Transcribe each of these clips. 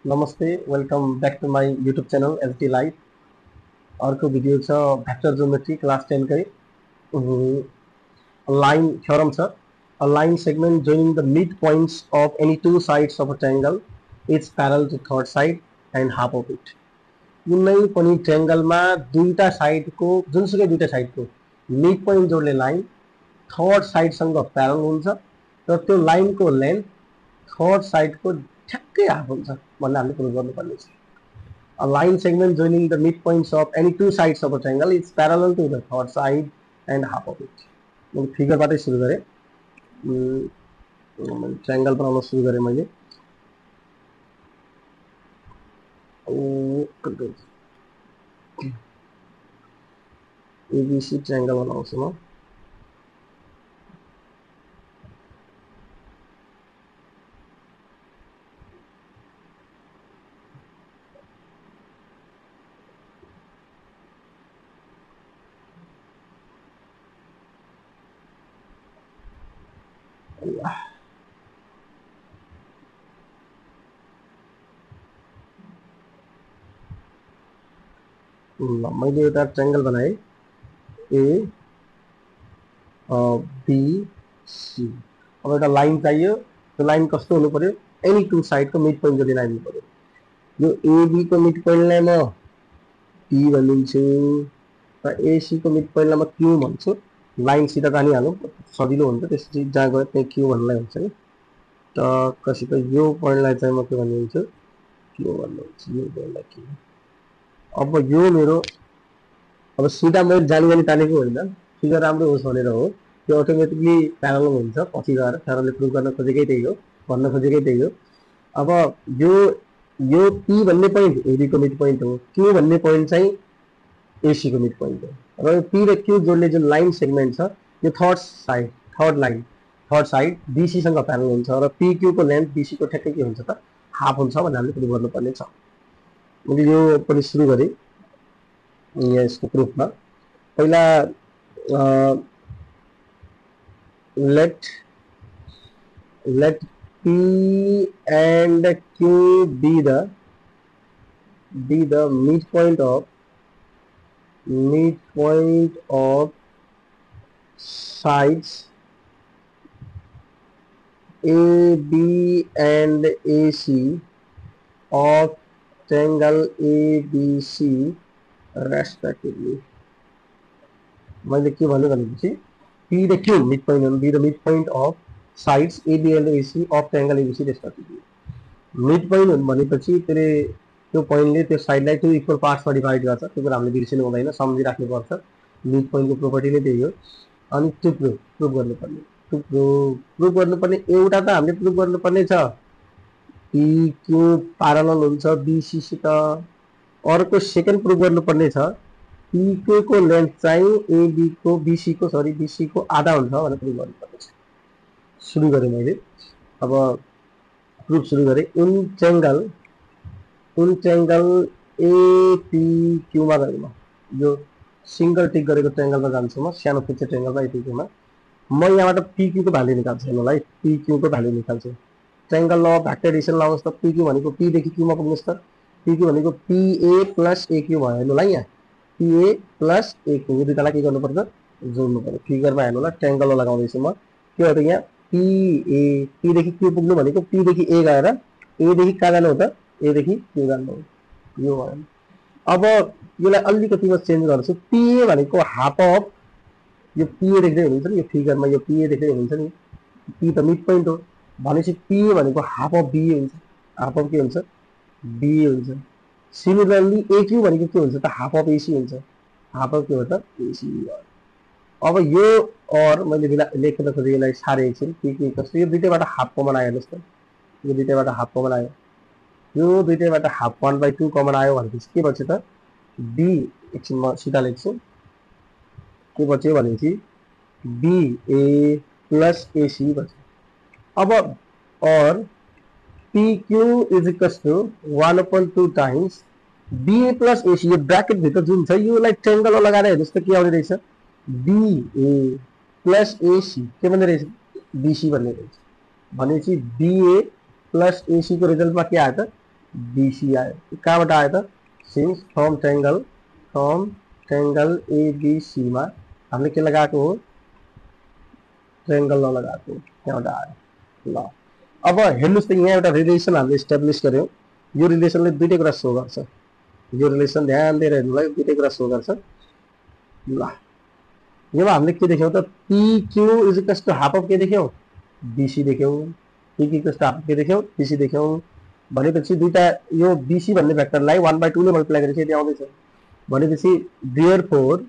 Namaste, welcome back to my YouTube channel SD Live. अर्को video छ vector geometry class 10 कै line theorem छ. A line segment joining the midpoints of any two sides of a triangle is parallel to third side and half of it. कुनै पनि ट्रायंगलमा दुईटा साइडको जुनसुकै दुईटा साइडको मिड पोइन्ट जोड्ने लाइन थर्ड साइडसँग प्यारल हुन्छ र त्यो लाइनको लेन्थ थर्ड साइडको ठ्याक्कै हाफ हुन्छ भन्ने हामीले प्रुभ गर्नुपर्ने छ. A line segment joining the midpoints of any two sides of a triangle is parallel to the third side and half of it. मैले फिगरबाटै सुरु गरेँ. ट्रायंगल बनाउन सुरु गरेँ मैले. एबीसी ट्रायंगल बनाउँछु म. मैले एउटा ट्रायंगल बनाएँ ए बी सी. अब एउटा लाइन चाहियो. त्यो लाइन कस्तो हुनु पर्यो? एनी टू साइडको मिड पोइन्ट जोड्ने लाइन हुनु पर्यो. यो एबी को मिड पोइन्टलाई म पी भनिदिन्छु र एसी को मिड पोइन्टलाई म क्यू भन्छु. लाइन सिधा जानिहालौँ, सजिलो हुन्छ. त्यसपछि जहाँ गयो त्यही क्यू भन्नलाई हुन्छ नि. त कसैको यो पोइन्टलाई चाहिँ म के भनिदिन्छु? क्यू भन्नुहुन्छ. यो पोइन्टलाई क्यू. अब यो मेरो अब सिधा मैले जानी तानेको होइन, फिगर राम्रो होस् भनेर हो. त्यो अटोमेटिकली प्यारल हुन्छ पछि गएर. प्यारलले प्रुभ गर्न खोजेकै त्यही हो, भन्न खोजेकै त्यही हो. अब यो पी भन्ने पोइन्ट एबी को मिड पोइन्ट हो, क्यू भन्ने पोइन्ट चाहिँ एसी को मिड पोइन्ट हो. र यो पी र क्यू जोड्ने जुन लाइन सेगमेन्ट छ यो थर्ड साइड बीसी सँग प्यारल हुन्छ र पी क्यू को लेन्थ बीसी को ठ्याक्कै के हुन्छ त हाफ हुन्छ भनेर हामीले प्रुभ गर्नुपर्ने छ. मैले यो पनि सुरु गरेँ यसको प्रुफमा. पहिला let P and Q be the midpoint of sides A, B and AC of triangle ABC respectively. मैले के भन्नु भनेपछि P र Q midpoint be the midpoint of sides AB and AC of triangle ABC respectively. midpoint भनेपछि त्यो पोइन्टले त्यो साइडलाई to equal पार्ट्समा divide गर्छ. त्यो कुरा हामीले बिर्सिनु हुँदैन, सम्झिराख्नुपर्छ. मिडपोइन्टको प्रोपर्टी नै त्यही हो. अनि त्यो प्रुभ गर्नुपर्ने. प्रुभ गर्नुपर्ने एउटा त हामीले प्रुभ गर्नुपर्ने छ पी क्यू प्यारलल हुन्छ बीसी सित. अर्को सेकेन्ड प्रुभ गर्नुपर्ने छ पी क्यू को लेन्थ चाहिँ एबी को बीसी को आधा हुन्छ भनेर प्रुभ गर्नुपर्ने छ. सुरु गरेँ मैले. अब प्रुफ सुरु गरेँ. इन ट्रायंगल एपीक्यूमा गएँ म. यो सिंगल टिक गरेको ट्रायंगलमा जान्छु म. सानो फुच्चे ट्रायंगलमा एपीक्यूमा म यहाँबाट पीक्यू को भ्यालु निकाल्छु. हेर्नुलाई पीक्यू को भ्यालु निकाल्छु. ट्रायंगल ल भेक्टर एडिसन लाउनुहोस् त. पीक्यू भनेको पी देखि क्यूमा पुग्नुहोस् त. पीक्यू भनेको पीए प्लस एक्यू भयो. हेर्नुलाई यहाँ पीए प्लस एक्यू यो दुईटालाई के गर्नुपर्छ? जोड्नु पर्यो. फिगरमा हेर्नुलाई ट्रायंगल लगाउँदैछु म. के हो त यहाँ पीए पी देखि क्यू पुग्नु भनेको पी देखि ए गएर ए देखि कहाँ जानु हो त? ए देखि क्यू जानु हो. यो भयो. अब यसलाई अलिकति म चेन्ज गर्छु. पीए भनेको हाफ अफ यो पीए देख्दै हुनुहुन्छ नि, यो फिगरमा यो पीए देख्दै हुनुहुन्छ नि. पी त मिड पोइन्ट हो भनेपछि पीए भनेको हाफ अफ बीए हुन्छ. हाफ अफ के हुन्छ? बीए हुन्छ. सिमिलरली एक्यू भनेको के हुन्छ त? हाफ अफ एसी हुन्छ. हाफ अफ के हो त? एसी. अब यो और मैले लेख्न खोजेँ यसलाई साह्रै एकछिन. के कस्तो यो दुईटैबाट हाफ कमन आयो हेर्नुहोस् त. यो दुईटैबाट हाफ कमन आयो. यो दुईटैबाट हाफ 1/2 कमन आयो भनेपछि के बच्यो त? बी. एकछिन म सिधा लेख्छु. के बच्यो भनेपछि बीए प्लस एसी बच्यो. अब और PQ is equals to 1/2 times BA plus AC. यो ब्राकेट भित्र जुन छ योलाई ट्रायंगल लगाएर हेर्नुहोस् त के आउने रहेछ? बीए प्लस एसी के भन्ने रहेछ? बीसी भन्ने रहेछ. भनेपछि बीए प्लस एसी को रिजल्टमा के आयो त? बीसी आयो कहाँबाट आयो त सिन्स फ्रम ट्रायंगल एबीसी मा हामीले के लगाएको हो ट्रायंगल ल लगाएको त्यहाँबाट आयो ल अब हेर्नुस् त यहाँ एउटा रिलेसन हामीले इस्टाब्लिश गर्यौं यो रिलेसनले दुईटै कुरा शो गर्छ यो रिलेसन ध्यान दिएर हेर्नुलाई दुईटै कुरा शो गर्छ ल यहाँ हामीले के देख्यौं त PQ is equals to half of के देख्यौं BC देख्यौं PQ equals to half of के देख्यौं BC देख्यौं भनेपछि दुईटा यो BC भन्ने भेक्टरलाई 1/2 ले मल्टिप्लाई गरेपछि यति आउँदैछ भनेपछि therefore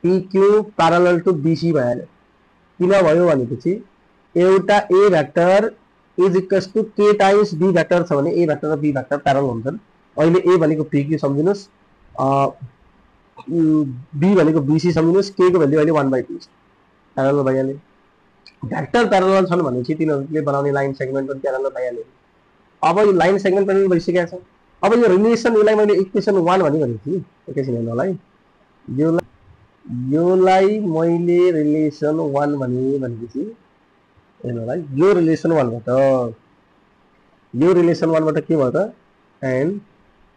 PQ parallel to BC भइहाल्यो किन भयो भनेपछि एउटा A vector is equals to K times B vector छ भने A भेक्टर र B भेक्टर प्यारलल हुन्छन् अहिले A भनेको PQ सम्झिनुस् B भनेको BC सम्झिनुस् K को भ्यालु अहिले 1/2 छ प्यारलल भइहाल्यो भेक्टर प्यारलल छन् भनेपछि तिनीहरूले बनाउने लाइन सेगमेन्ट पनि प्यारलल भइहाल्यो अब यो लाइन सेगमेन्ट प्यारलल भइसकेको छ अब यो रिलेसन यसलाई मैले इक्वेसन 1 भनेको थिएँ एकैछिन हेर्नुलाई योलाई मैले रिलेसन 1 भनेपछि हेर्नुलाई यो रिलेसन 1 बाट के भयो त and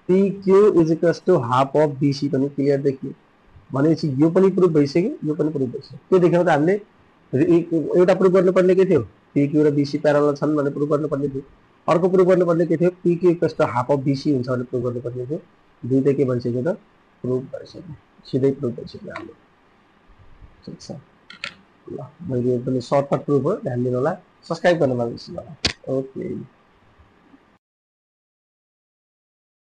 PQ is equals to half of BC पनि क्लियर देखियो भनेपछि यो पनि प्रुफ भइसक्यो यो पनि प्रुफ भइसक्यो के देख्यौ त हामीले एउटा प्रुफ गर्नुपर्ने के थियो PQ र BC प्यारलल छन् भनेर प्रुफ गर्नुपर्ने थियो अर्को प्रुफ गर्नुपर्ने के थियो PQ equals to half of BC हुन्छ भनेर प्रुफ गर्नुपर्ने थियो दुईटै के भइसक्यो त प्रुफ भइसक्यो सिधै प्रुफ भइसक्यो हामीले ठीक छ ल मैले पनि सर्टकट प्रुफ हो ध्यान दिनु होला सब्स्क्राइब गर्न नबिर्सनु होला ओके